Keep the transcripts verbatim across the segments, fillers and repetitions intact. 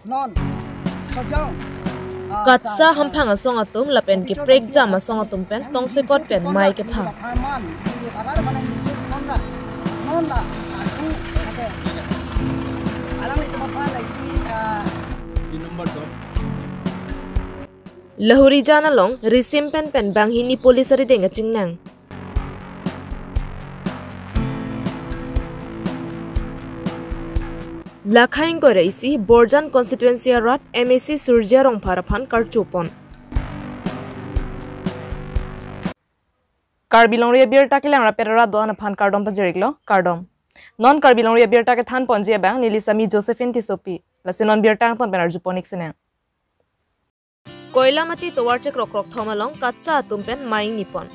Non, Sojong, ah, Katsa sa, Hamphang asong atum lapen ke prekjam asong atum pen tongsekot pen mei kepha. Pharman, Nilip arat mana nyusul non ra, non ra, aku, oke. Alanglitum aphan laisi, ah, Di number dua. Lahorijan along risim pen pen banghini police arideng kachingnang. Lakhai ingkoi ra isi Borjan constituency arat M A C Surjya Rongphar aphan karchopon. Karbi Longri Abirta kelang rapet arat do-an aphan kardom pajiriklo, kardom. Non Karbi Longri Abirta kethan ponji abang neli Sami Josephine Tissopi. Lasi non birta angton pen arjupon ik sinang. Koilamati tovar chekrok krok thom along Katsa atum pen mei nipon.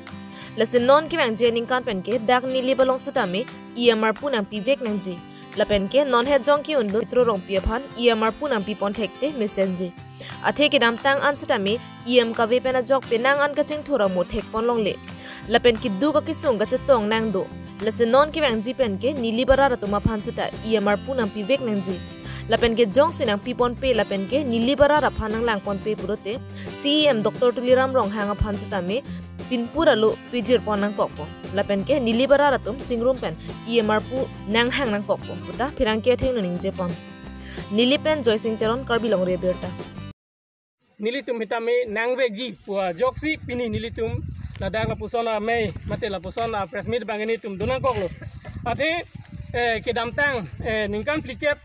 Lasi non kevangji aningkan pen ke dak Nilip along setame E M arpu nangpivek nangji. Lapen ke non het jong ke-undun Mitro Rongpi aphan E M arpu nangpipon thekte mesenji. Athe kedamtang an setame E M kave pen ajok penang an kachingthur amo thekpon longle. Lapen keduk akesung kachetong nangdo. Lasi non kevangji pen ke Nilip arat atum aphan seta E M arpu nangpivek nangji. Lapen ke jongsi nangpiponpe lapen ke Nilip arat aphan nanglangponpe pulote C E M Doctor Tuliram Ronghang aphan setame pinpur alo pijirpon nangkokpo. Lapen ke Nilip arat atum chingrum pen E M arpu nanghang nangkokpo puta pherangke athengno ningjepon. Nilip pen Joysing Teron, Karbi Longri Abirta. Nelitum sitame nangvekji pu ajoksi pini nelitum ladak lapuson amei mate lapuson apress meet abang nelitum do nangkoklo. Athe, eh, kedamtang, eh, ningkan phlikep,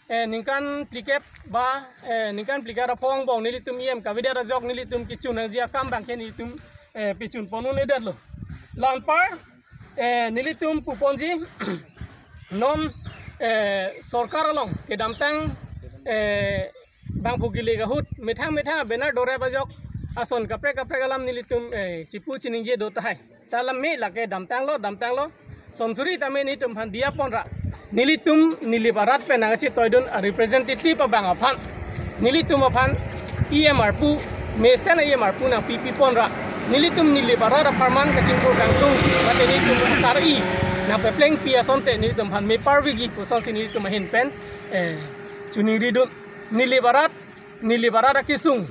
eh, ningkan phlikep ba, eh, ningkan phlikep ra phong bong nelitum E M kavedet ajok nelitum kechun nangji akam abang ke nelitum, eh, pechun pon un-edetlo. La anpar, eh, nelitum puponji non, eh, sorkar along kedamtang, eh, bangphu kilik ahut methang methang banner dorep ajok ason kaprek kaprek alam nelitum, eh, chipu chiningje do tahai. Ta lam me lake damtanglo, damtanglo. Sonsuri tame nelitum aphan diya ponra. Nelitum Nilip arat pen nangchetoidun a representative abang aphan nelitum aphan E M arpu, mesen E M arpu nangpipi ponra. Nelitum Nilip arat apharman kachingthur kangtung mate nelitum akari nangpeplengpi asonte nelitum aphan meparvekji pusonsi nelitum ahin pen, eh, chuningridun. Nilip arat, Nilip arat akesung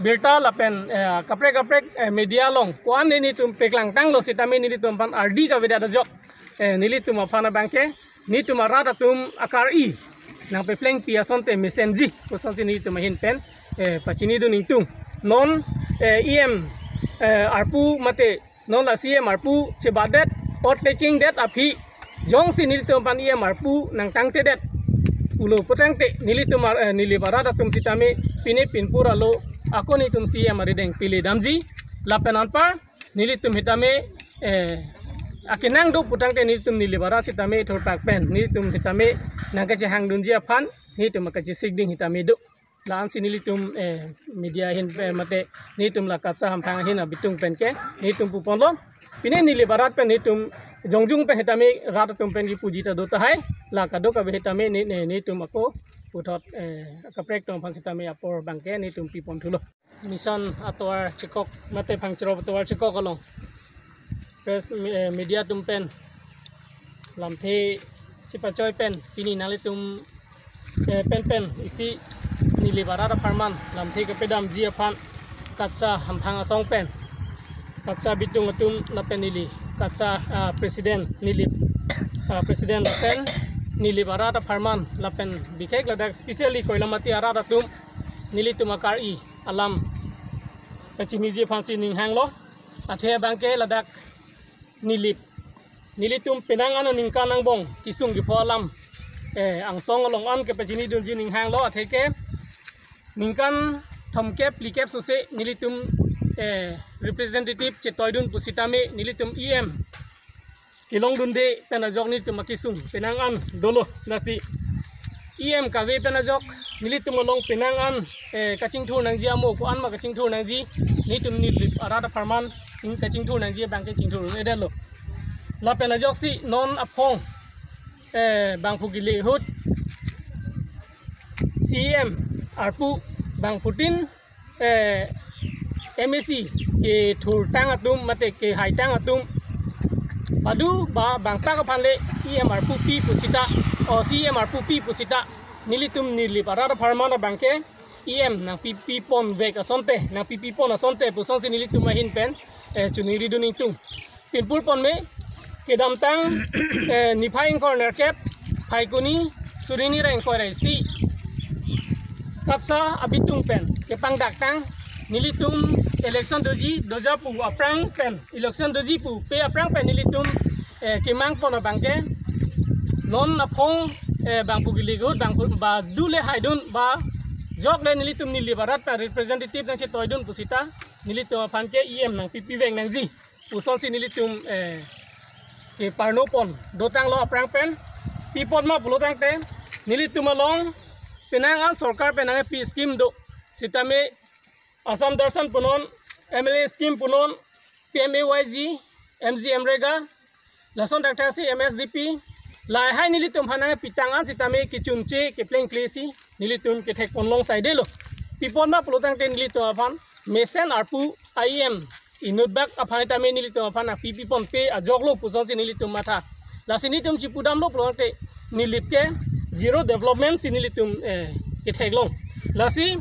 birta lapen, eh, kaprek kaprek, eh, media along ko-an nelitum peklangtanglo sitame nelitum aphan ardi kavedet ajok, eh, nelitum aphan abang ke nelitum arat atum akari nangpeplengpi asonte mesenji pusonsi nelitum ahin pen, eh, pachinidun ingtung. Non, eh, E M, eh, arpu mate non la C E M arpu chebadet, oath taking det aphi jongsi nelitum aphan E M arpu nangtangtedet pulo putangte nelitum ar-, eh, Nilip arat atum sitame pine pinpur alo ako nelitum C E M arideng pile damji. Lapen anpar nelitum sitame, eh, akenang do putangte nelitum Nilip arat sitame thurpak pen nelitum sitame nangkachehangdunji aphan nelitum akachesikding sitame do. La-ansi nelitum, eh, media ahin, eh, mate nelitum la Katsa Hamphang ahin abitung pen ke nelitum puponlo. Pine Nilip arat pen nelitum jongjung pen sitame rat atum pen kipuji ta do tahai. La kadokave sitame ne, ne, nelitum ako puthot, eh, kaprek atum aphan sitame apor abang ke nelitum piponthulo. Mission atovar chekok mate Phangcherop atovar chekok along press, eh, media atum pen lamthe chepachoi pen pini nanglitum, eh, pen pen isi Nilip arat apharman lamthe kepedamji aphan Katsa Hamphang asong pen Katsa abitung atum lapen neli Katsa, ah, president Nilip, ah, president lapen Nilip arat apharman lapen bikhek ladak specially Koilamati arat atum nelitum akari alam pachiniji aphansi ninghanglo. Athe abang ke ladak Nilip, nelitum penang an aningkan angbong kesung kepho alam, eh, angsong along an kepachinidunji ninghanglo. Athe ke ningkan thomkep phlikep sose nelitum, eh, representative chetoidun pusitame nelitum E M kelongdunde pen ajok nelitum akesung penang an dolo. Lasi E M kave pen ajok nelitum along penang an, eh, kachingthur nangji amo ko-an ma kachingthur nangji nelitum Nilip arat apharman ching kachingthur nangji abang ke chingthur un-edetlo. Lapen ajoksi non aphong, eh, bangphu kilik ahut C E M arpu bangphutin, eh, M A C kethurtang atum mate kehaitang atum padu ba bangtak aphan le E M arpu pi pusita, o C E M arpu pi pusita nelitum Nilip arat apharman abangke E M nangpipi pon vek asonte, nangpipi pon asonte pusonsi nelitum ahin pen, eh, choningri dun ingtung. Pinpur pon me, kedamtang, eh, niphai ingkoi nerkep, Phaikuni, suri hini ra ingkoi ra isi, KATSA abitung pen kepangdaktang, nelitum election doji, doja pu aphrang pen, election doji pu pe aphrang pen nelitum, eh, kemang pon abangke, non aphong, eh, bang pu kili ahut, bang pu ba dole haidun, ba jokle nelitum Nilip arat ta representative nangchetoidun pusita, nelitum aphan ke E M nangpipi vek nangji pusonsi nelitum, eh, keparno pon dotanglo aphrang pen. Pi pon ma pulo tangte, nelitum along penang an sorkar pen nangpi scheme do, sitame Assam Darshan punon, M L A scheme punon, P M A Y G, M G M rega, lason tangte si M S D P, lahai nelitum aphan nangpitang an sitame kechunche keplengkle si nelitum kethek pon long saidelo. Pi pon ma pulo tangte nelitum aphan mesen arpu E M inutbak aphan tame nelitum aphan nangpipi pon pe ajoklo pusonsi nelitum matha. Lasi nelitum chipudamlo pulo tangte Nilip ke zero development si nelitum, eh, kethek long. Lasi,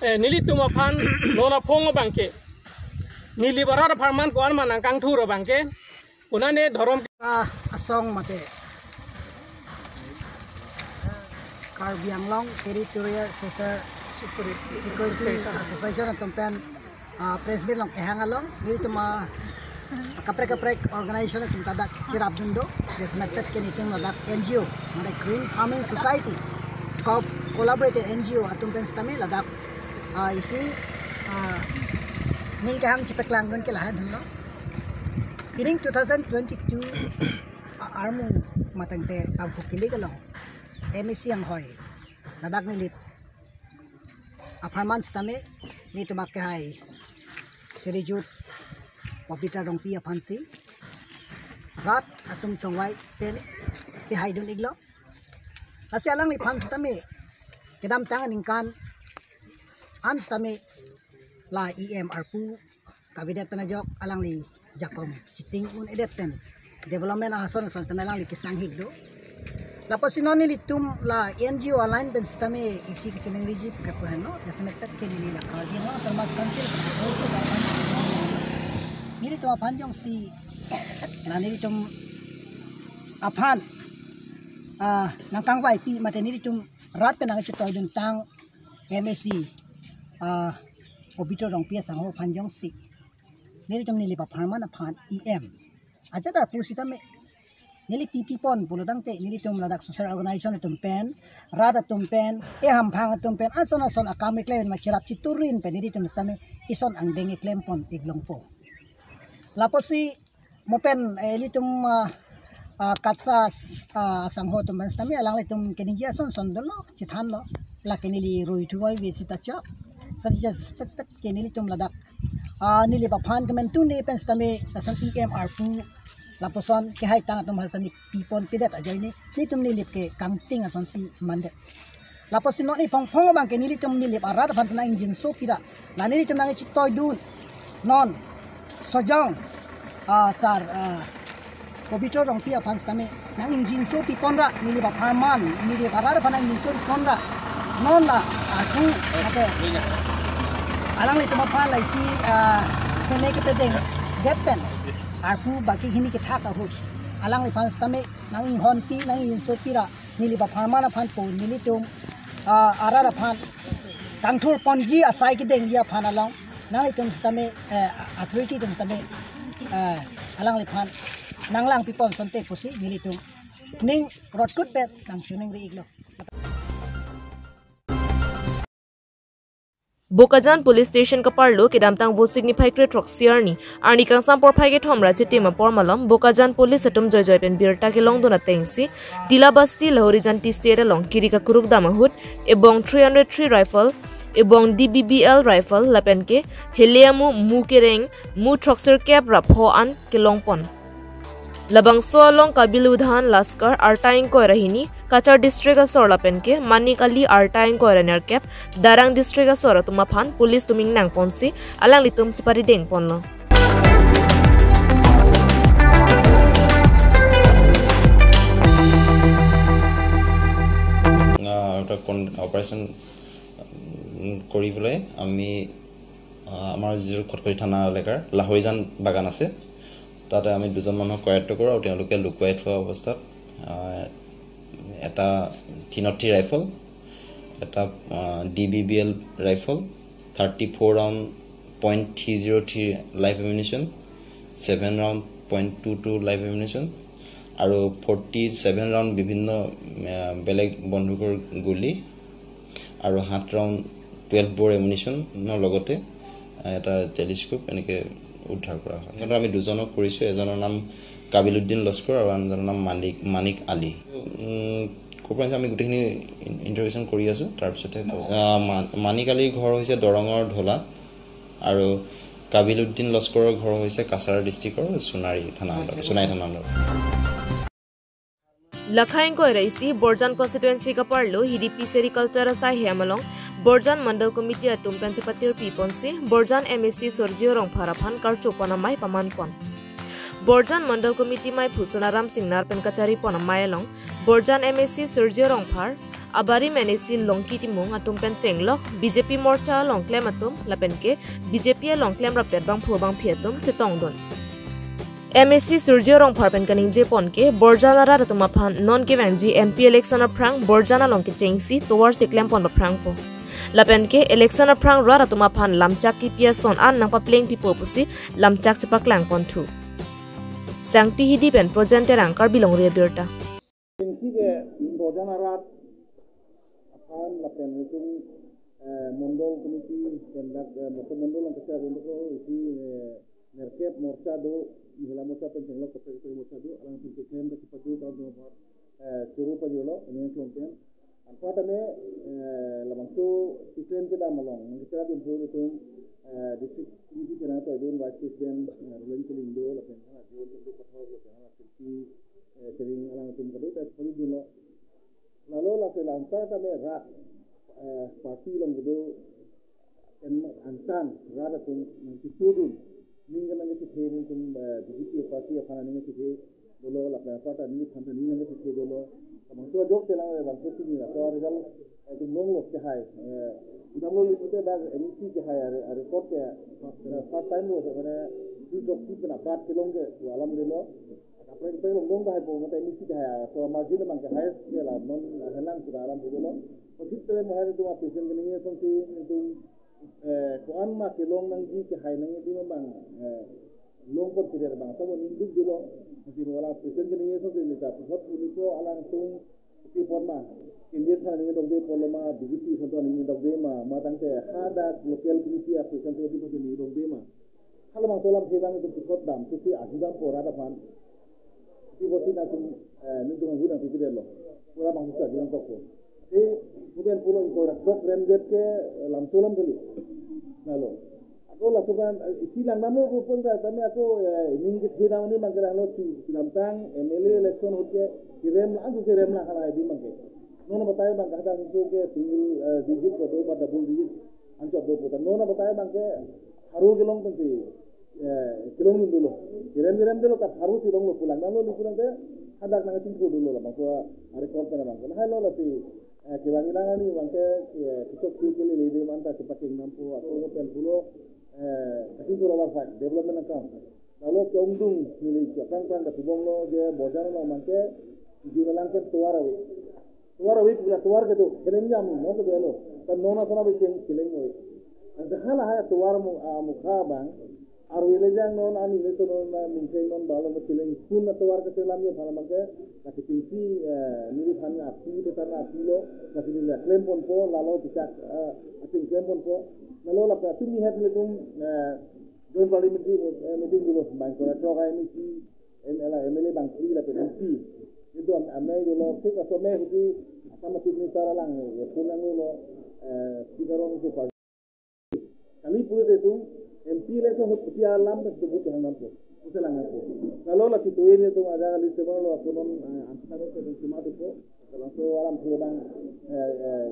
eh, nelitum aphan non aphong abangke, Nilip arat apharman ko-an ma nangkangthur abangke, konane dhorom a-, asong mate Karbi Anglong Territorial Social Security Association atum pen, ah, press meet along kehang along, nelitum, ah, kaprek kaprek organization atum ta dak cherapdun do, jasemet pen ke nelitum ladak N G O, mane Green Farming Society, co-, collaborated N G O atum pen sitame ladak, ah, isi, ah, ning kehang chepaklangdun ke lahai dunlo. Pining two thousand twenty-two a-, armu ma tangte abhuk kili kelong M A C anghoi ladak Nilip apharman sitame nelitum akehai Shri Jut Pabitra Rongpi aphansi rat atum chongvai pen kehaidun iklo. Lasi alangliphan sitame kedamtang aningkan an sitame la E M arpu kavedet pen ajok alangli jakong chiting un-edet pen development ason ason tame alangli kesang hik do. Lapusi non nelitum la N G O a-line pen sitame isi kechiningri ji pu kapu henlo, jasemet pen ke neli la Karbi Anglong Autonomous Council nelitum aphan jongsi la nelitum aphan, ah, nangkangvaipi mate nelitum rat pen nangchetoidun tang M A C, ah, Pabitra Rongpi asangho aphan jongsi nelitum Nilip apharman aphan E M ajat arpu sitame neli pipi pon pulo tangte nelitum ladak social organization atum pen, rat atum pen, e hamphang atum pen, ason ason akam keklem ma cherap chiturin pen nelitum sitame ison angdeng keklem pon ik longpo. Lapusi mo pen, eh, ilitum, ah, ah, KATSA, ah, asangho atum pen sitame alanglitum keningje ason ason dunlo, chethanlo, lake neli rui thuvoive sita chok, sari jasemet pen ke nelitum ladak, ah, Nilip aphan kementune pen sitame lason E M arpu lapuson kehaitang atum aphan sitame pi pon pidet ajoine nelitum Nilip ke kangting asonsi mandet. Lapusi non iphong phong abangke nelitum Nilip arat aphan nang-ingjinso pira, la nelitum nangchetoidun non Sojong, ah, sir, ah, Pabitra Rongpi aphan sitame nang-ingjinso pi pon ra, Nilip apharman, Nilip arat aphan nang-ingjinso pi pon ra, non la arpu ate alanglitum aphan la isi, ah, seme kepedengdet pen arpu baki hini kethak ahut alangliphan sitame nang-inghonpi, nang-ingjinso pira, Nilip apharman aphan pu nelitum, ah, arat aphan kangthur ponji asai kedengji aphan along nanglitum sitame, eh, authority atum sitame, eh, alangliphan nanglangpi pon asonte pusi nelitum ning rotkut pen nangchiningri iklo. Bokajan Police Station kaparlo kedamtang Vosik niphai kre throksi arni, arni kangsam porphai kethom ra chitim apor malom Bokajan Police atum joijoi pen birta kelongdun atengsi Dila Basti Lahorijan Tea Estate along kiri kakuruk dam ahut ebong three hundred three rifle, ebong D B B L rifle lapen ke heleamu mu kereng mu throksirkep ra pho an kelong pon. Labangso along Kabil Udhan Laskar arta ingkoi ra hini, Cachar district asor lapen ke Manik Ali arta ingkoi ra nerkep, Darrang district asor atum aphan police atum ingnang ponsi alanglitum cheparideng ponlo. আহ, এটা কন- অপাৰেশ্যন, উম, কৰি পেলাই আমি, আহ, আমাৰ যিটো খটখটি থানা এলেকাৰ লাহৰিজান বাগান আছে, তাতে আমি দুজন মানুহক কৰায়ত্ব কৰোঁ আৰু তেওঁলোকে লুকুৱাই থোৱা অৱস্থাত, আহ, এটা থ্ৰী নট থ্ৰী ৰাইফল, এটা, uh, D B B L rifle, thirty four round point three zero' three live ammunition, seven round point two two live ammunition আৰু ফৰ্টি ছেভেন ৰাউণ্ড বিভিন্ন, আহ, বেলেগ বন্দুকৰ গুলী আৰু সাত ৰাউণ্ড টুৱেলভ ব'ৰ এমিউনিশ্যনৰ লগতে, আহ, এটা টেলিস্কোপ এনেকে উদ্ধাৰ কৰা হয়। সিহঁতৰ আমি দুজনক কৰিছোঁ, এজনৰ নাম কাবিলুদ্দিন লস্কৰ আৰু আনজনৰ নাম মালিক, মানিক আলী। উম, ক'ৰ পৰা আহিছে আমি গোটেইখিনি ইন- ইণ্টাৰগেশ্যন কৰি আছোঁ। তাৰপিছতে, আহ, মা- মানিক আলীৰ ঘৰ হৈছে দৰঙৰ ঢলা আৰু কাবিলুদ্দিন লস্কৰৰ ঘৰ হৈছে কাছাৰ ডিষ্ট্ৰিক্টৰ সোণাৰী থানা আণ্ডাৰ, সোণাৰী থানা under. Lakhai ingkoi ra isi Borjan constituency kaparlo Hidipi Sericulture asai hem along Borjan Mandal Committee atum pen chepatirpi ponsi Borjan M A C Surjya Rongphar aphan karcho pon amei paman pon. Borjan Mandal Committee meiphu Sonaram Singnar pen kachari pon amei along Borjan M A C Surjya Rongphar, abarim N A C Longki Timung atum pen chenglok B J P morcha along klem atum lapen ke B J P along klem rapet bangphu bangphi atum chetongdun. M A C Surjya Rongphar pen kaningje pon ke Borjan arat atum aphan non kevangji M P election aphrang Borjan along kechengsi tovar si klem pon paphrang po. Lapen ke election aphrang rat atum aphan lamchak kipi ason an nangpapleng pipo pusi lamchak chepaklang pon thu. Sangti Hidi pen Projen Terang, Karbi Longri Abirta. Singsi ke Borjan arat aphan lapen itum, eh, Mondol Committee pen dak, eh, Mondol Mondol ang kesa isi, eh, nerkep morcha do, Mahila morcha pen chenglok kaprek kaprek morcha do, alang pen keklem kachepadu kan do, eh, choro pajirlo, ini yang kelompen. Anpar tame, eh, labangso keklem kedam along, nang kechara dun thu itum, eh, District Committee pen atoi dun Vice President, eh, Roland Killing do, lapen hala John Chandra Pathak, lapen hala Sirpi, eh, Sering alang atum kado, ta padu dunlo. Lalo lasi lamsa tame rat, eh, party along kedo, en angtan rat atum nangchetudun. Ning ke nangchethe ning atum, eh, B J P party aphan ning chethe dolo, lapen apar ta ning aphan ta ning nangchethe dolo. Labangso ajok chelang, labangso sini la. So result, eh, atum longlo kehai. Eh, udamlo lipute dak M A C kehai are, are record ke, eh, first time lo, mane, three trophy pen abat kelong ke, alam delo. Kaprek kaprek longdong dahai po, mate M A C dahai, so margin abang ke highest ke la, non helang sudah alam dolo. Pagit kalian mahal itu ma present keningje asonsi itum, eh, ko-an ma kelong nangji kehai nangji ma bang, eh, long consider bang, sama ningduk dolo. Mesti mo alang present keningje asonsi neta pusat uni ko alang tung, oke, pon ma. India thana ningduk de pon lo ma, B J P santo ningduk de ma, ma tangte hadak local committee a present ke di pasti ningduk de ma. Halabangso alamthe abang itum puthot dam, pusi ahu dampo rat aphan. Pusi pusi nangtum, eh, nangtum ahu nangtiti detlo. Pura bangso ahu dampo. Te, bukan pulo ingkoi ra throk remdet ke, eh, lamso alam kali. Lalo. Ako laso kan, eh, isi langdamlo pun ka, tame ako, eh, ning kethe dam ni mangke langlo chu, chu damtang, M L A election ahut ke, kerem lang, chu kerem lang hala di mangke. Non batai bang kada ke single, eh, digit ko do ba double digit. Anchot do puta. Non batai bang ke haru kelong pensi, eh, kelongdun dolo. Kerem kerem dolo ta haru si longlo pu langdamlo li pu nangte hadak nangchingthur dolo labangso a record pen abang. Lahai lo lasi, eh, kevang ilang ani bang ke, eh, kechok si kele le de man ta kepakeng dampo ako pen pulo, eh, kachingthur abar sai development akam. Lalo ke-ongdung neli ke prang prang katubong lo je Borjan along bang ke jun alang pen tovar ave. Tovar ave pula tovar kedo, keleng jam mo kedo lo. Tan non asona be cheng keleng mo. Anta halahai tovar mu, ah, mukha bang. Arve le jang non ani le so non na ningcheng non balo mo keleng pun na tovar keselam ye phala mangke. Na kechingsi, eh, neli phan api te tan api lo. Na sini le klem ponpo, lalo chechak, eh, ating klem ponpo. Lalo la ka tumi het le tum, eh, joint parliamentary, eh, meeting dolo. Bang kora throk M A C, M L A, M L A bang phli lapen M P. Itu am-, amei dolo, thik laso amei ahut ke Assam Chief Minister alang, eh, phone nanglo, eh, Speaker rong si par-, kali pulote itum M P election ahut kopi alam pen itum vote hang dampo, vote lang dampo. Lalo lasi tuin itum ajak kali semar lo ako non, eh, anti-, itum semar dampo. Labangso alamthe abang, eh, eh,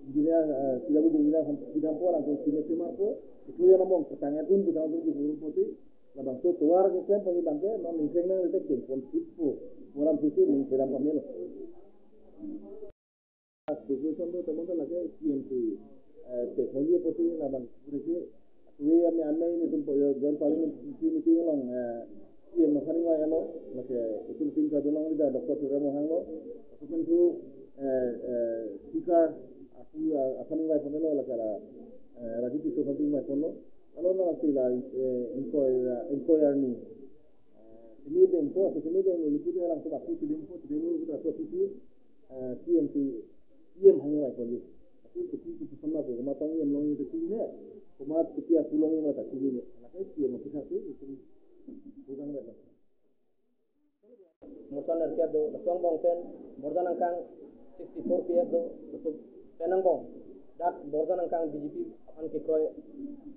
engineer, eh, P W D engineer ham, si dampo alangtum sini semar po. Itu yang namong petang etun petang etun di burung poti. Labangso tovar keklem pon abang ke, non ningcheng nang le te cheng pon phitpo. Mo alamthe si ning kedam pon melo. Declaration do teman lake C M si, eh, teknologi posi labang purisi, atui ami ami ini tumpo yo joint parliamentary meeting along, eh, C M aphan ingvai lo, lake itum meeting ka belong leader Doctor Tuliram Ronghang lo, lapen tu, eh, eh, speaker, aku, eh, aphan ingvai ponlo, lake la, eh, Raju Tisso aphan ingvai ponlo. Lalu na sila, eh, inquiry, inquiry ni. Eh, simi dengpo, so simi deng lo lipu de lang so aku si dengpo, si deng lo kita so sisi, eh, C M si, C M aphan ingvai ponji. Aku kopi kopi sama ko, komat tong C M along ini ta chini ne, komat kopi aku along ini ta chini ne. Lake C M office si, itu bukan betul. Morcha nerkep do, laso angbong pen, Borjan angkang sixty-four P F do, laso pen angbong. Dak Borjan angkang B J P aphan kekroi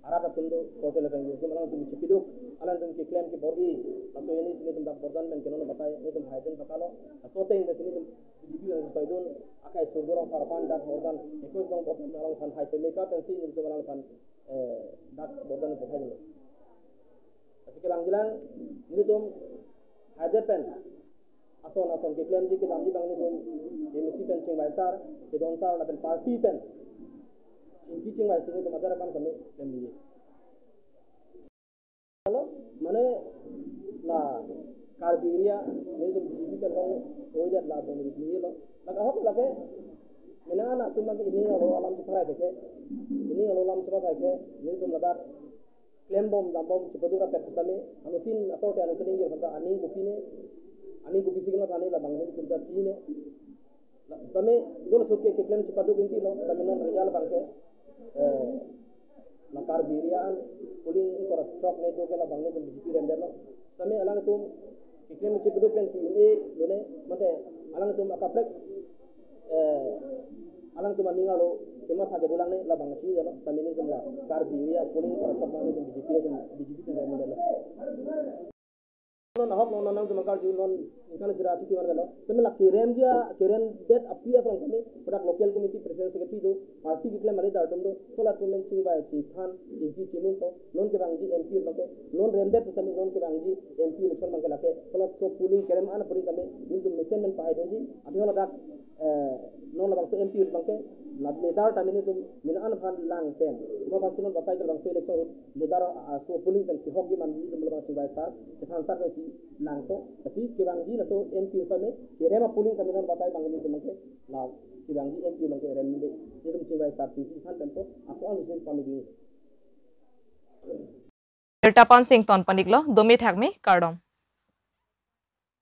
arat atum do, korte lapen atum alangtum chipiduk, alangtum keklem kebor-i, laso ini nelitum dak Borjan pen ke non batai, nelitum hai pen patalo, laso ateng pen nelitum B J P alangtum toidun, akai Surdo Rongphar aphan dak Borjan, ekoi dong Borjan alangphan hai pemeka pensi nelitum alangphan, eh, dak Borjan pen hai dun. Lasi kevangjilang, nelitum hajar pen ason ason keklemji kedamji abang nelitum M A C pen chingvai sar, kedon sar lapen party pen chingki chingvai si nelitum hajar pen kami klemji. Halo, mane la Karbi area nelitum B J P pen long oidet la bom ni lo. La kahok lake mena anak atum lake ining alo alam chepharai theke, ining alo alam chepharai theke, nelitum ladak klembom dambom chipaduk rapet sitame, anuttin akorte anuttin ingjir phanta aning kopi ne, aning kopisi kematha ne labang nelitum ta pi ne. La, sitame dolo sut ke keklem chipaduk rinti lo, sitame non result abang ke, eh, la Karbi area an polling ingkoi ra throk ne do ke labang nelitum B J P remdet lo. Sitame alangtum keklem chipaduk pen si un-e lone, mate alangtum akaprek, eh, alangtum aning arlo kematha kedolang ne labang si dalo, sitame nelitum la Karbi area polling ingkoi ra throk abang nelitum B J P atum, B J P atum remdet lo. Non ahok non nangtum karju non ningkan sira chiti man lo. Sitame la kerem dia, keremdet api asong kami, pada local committee president secretary do, party keklem a-leader atum do, kolat atum pen chingvai chithan, chingki chimung to, non kevangji M P abang ke, non remdet sitame non kevangji M P election abang ke lake, kolat so polling kerem an polling kami, nelitum mesen men pahai dunji, athe ladak, eh, non labangso M P abang ke, la leader tame nelitum mena an aphan lang pen, ma aphan si non batai ke labangso election ahut leader, ah, so polling pen kehokji man nelitum labang chingvai sar, kethan sar pensi langpo, lasi kevangji laso M P tame, kerem a-polling tame non batai abang nelitum abang ke, la kevangji M P abang ke remde, nelitum chingvai sar chingki than pen po, ako ang sin pamili. Birta pansing ton panik lo, dome thakme, kardom.